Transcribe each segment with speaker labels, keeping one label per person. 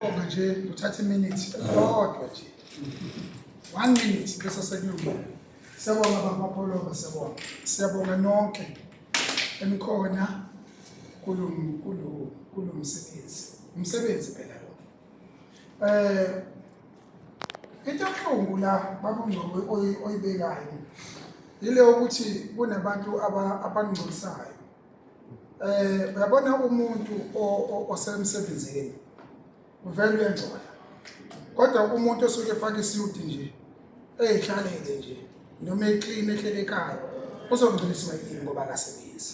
Speaker 1: Bonga nje uthatha iminute kodwa nje. One minute bese sekulungile. Siyabonga bamapholoba siyabonga. Siyabonga nonke enikhona kulo kulo kulo msebenzi. Umsebenzi phela lo. Into ebuhlungu la babungcobo oyibekayo yile ukuthi kunabantu abangcolisayo. Uyabona umuntu osemsebenzini uvele uyangcola. Kodwa umuntu osuke efaka isudi nje eyihlalele nje noma eclean ehlele ekhaya uzongcoliswa yini ngoba akasebenzi.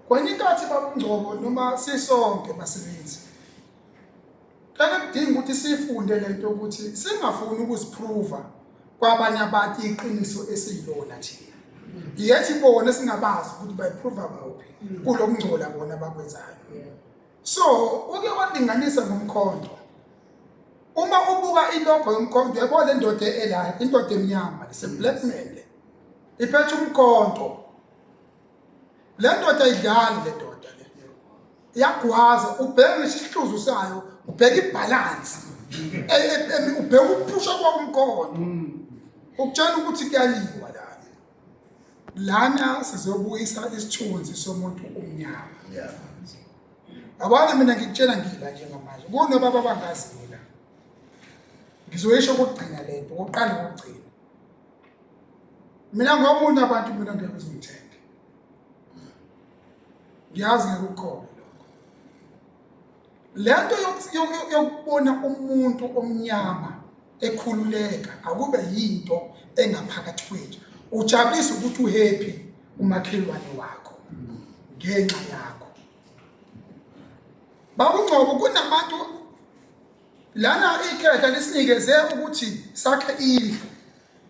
Speaker 1: Kwenye inkathi babungcobo noma sisonke basebenzi Kake kudinga ukuthi sifunde lento ukuthi singafuni ukuziprova kwabanye abantu iqiniso esiyilona thina. Yethi bona singabazi ukuthi bayiprova kuphi kulokungcola bona abakwenzayo. So uke walinganisa ngomkhonto. Uma ubuka ilogo yomkhonto yabo le ndoda ela indoda emnyama le black man le. Iphethe umkhonto. Le ndoda idlali le ndoda le. Iyagwaza ubheke ngisho isihluzu sayo ubheke ibhalansi ubheke ukuphusha kwakumkhonto ukutshela ukuthi kuyaliwa la lana sizobuyisa isithunzi somuntu omnyama yabona mina ngikutshela ngila njengamanje kunobaba abangaziyo la ngizoyisho okokugcina le nto okokuqala kokugcina mina ngomunye abantu mina ngeke uzongithenge ngiyazi ngeke ukukholwe lokho le nto yokubona umuntu omnyama ekhululeka akube yinto engaphakathi kwethu ujabulisa ukuthi uhappy umakhelwane wakho ngenxa yakho babungcobo kunabantu lana ikhehla lisinikeze ukuthi sakhe indlu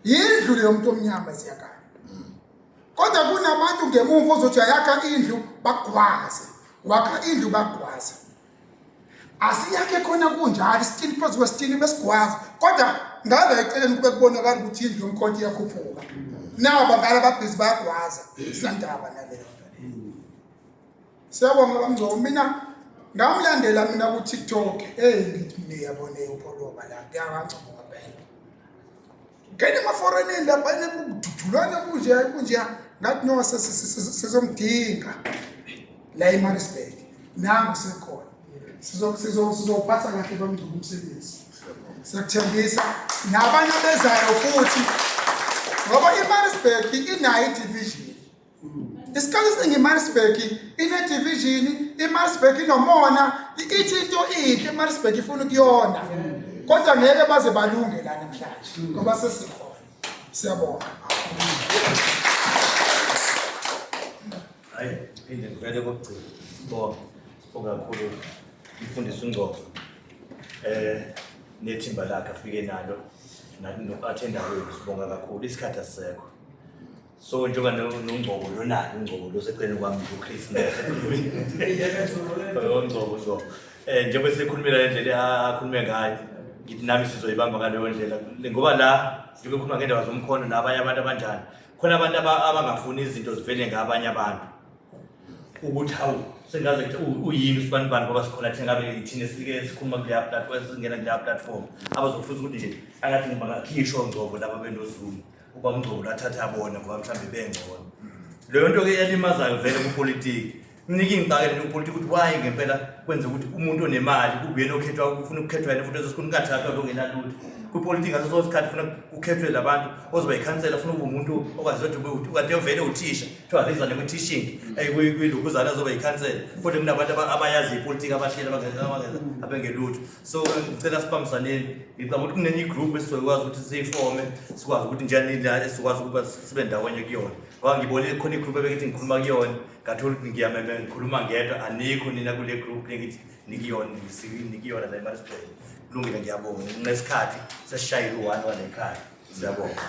Speaker 1: yindlu leyo muntu omnyama ziyakhala kodwa kunabantu ngemumva ozothi ayakha indlu bagwaze wakha indlu bagwaze asiyakhe khona kunjalo isitini phezu kwesitini besigwaza kodwa ngale eceleni kube kubonakala ukuthi indlu yomkhonto iyakhuphuka nabo ngala babhizi bayagwaza sinandaba naleyo nto leyo siyabonga bamngcobo mina ngamlandela mina ku-tiktok eyi ngithi mina yabona upholoba la kuyakangcobo ngempela ngena emaforenini lapha kududulana kunje kunje ngathi no sizomdinga la eMaritzburg nangu sekhona sizowuphatha kahle bamngcobo umsebenzi siyakuthembisa nabanye abezayo futhi ngoba iMaritzburg inayo i-division Isikhathi esiningi iMaritzburg ine-division, iMaritzburg inomona, ithi into inhle iMaritzburg ifuna ukuyona. Kodwa ngeke baze balunge la namhlanje ngoba sesikhona. Siyabonga.
Speaker 2: Hayi, phinde ngivele kokugcina. Sibonge. Sibonge kakhulu umfundisi uNgcobo. Nethimba lakhe afike nalo no-attenda kwethu sibonga kakhulu isikhathi asisekho. So njengoba noNgcobo lonalo uNgcobo lo seceleni kwami nje uChris Ngcobo Ngcobo. Njengoba sekhulumela le ndlela akhulume ngayo ngithi nami sizoyibamba ngaleyo ndlela ngoba la njengoba ekhuluma ngendaba zomkhono nabanye abantu abanjani khona abantu abangafuni izinto zivele ngabanye abantu ukuthi hawu sengaze kuthi uyini usibanibani ngoba sikhona thina ngabe thina sike sikhuluma kuleya platform singena kuleya platform abazofisa ukuthi nje angathi bangakhishwa uNgcobo laba benoZuma uba uNgcobo lathatha bona ngoba mhlawumbe bengcono leyo nto ke yalimazayo vele kupolitiki mnike ingixakele le kupolitiki ukuthi why ngempela kwenza ukuthi umuntu onemali kube yena okhethwa ufuna ukukhethwa yena futhi ezosikhona kungathathwa lo ngenalutho kwipolitiki ngaso sonke isikhathi funa kukhethwe labantu ozoba yikhansela funa ube umuntu okwazi ukuthi ukade vele uthisha kuthiwa rizane kwi-teaching kwilokhuzana azoba yikhansela kodwa kunabantu abayazi ipolitiki abahleli abengelutho so ngicela sibambisaneni ngicabanga ukuthi kunenye igroup esizokwazi ukuthi siyifome sikwazi ukuthi njani la esikwazi ukuba sibe ndawonye kuyona ngoba ngibonile khona igroup ebekithi ngikhuluma kuyona ngathola ukuthi ngiyameme ngikhuluma ngedwa anikho nina kule group lengithi nikuyona nikuyona la eMaritzburg kulungile ngiyabonga ngesikhathi sesishayile u-one wale khaya siyabonga.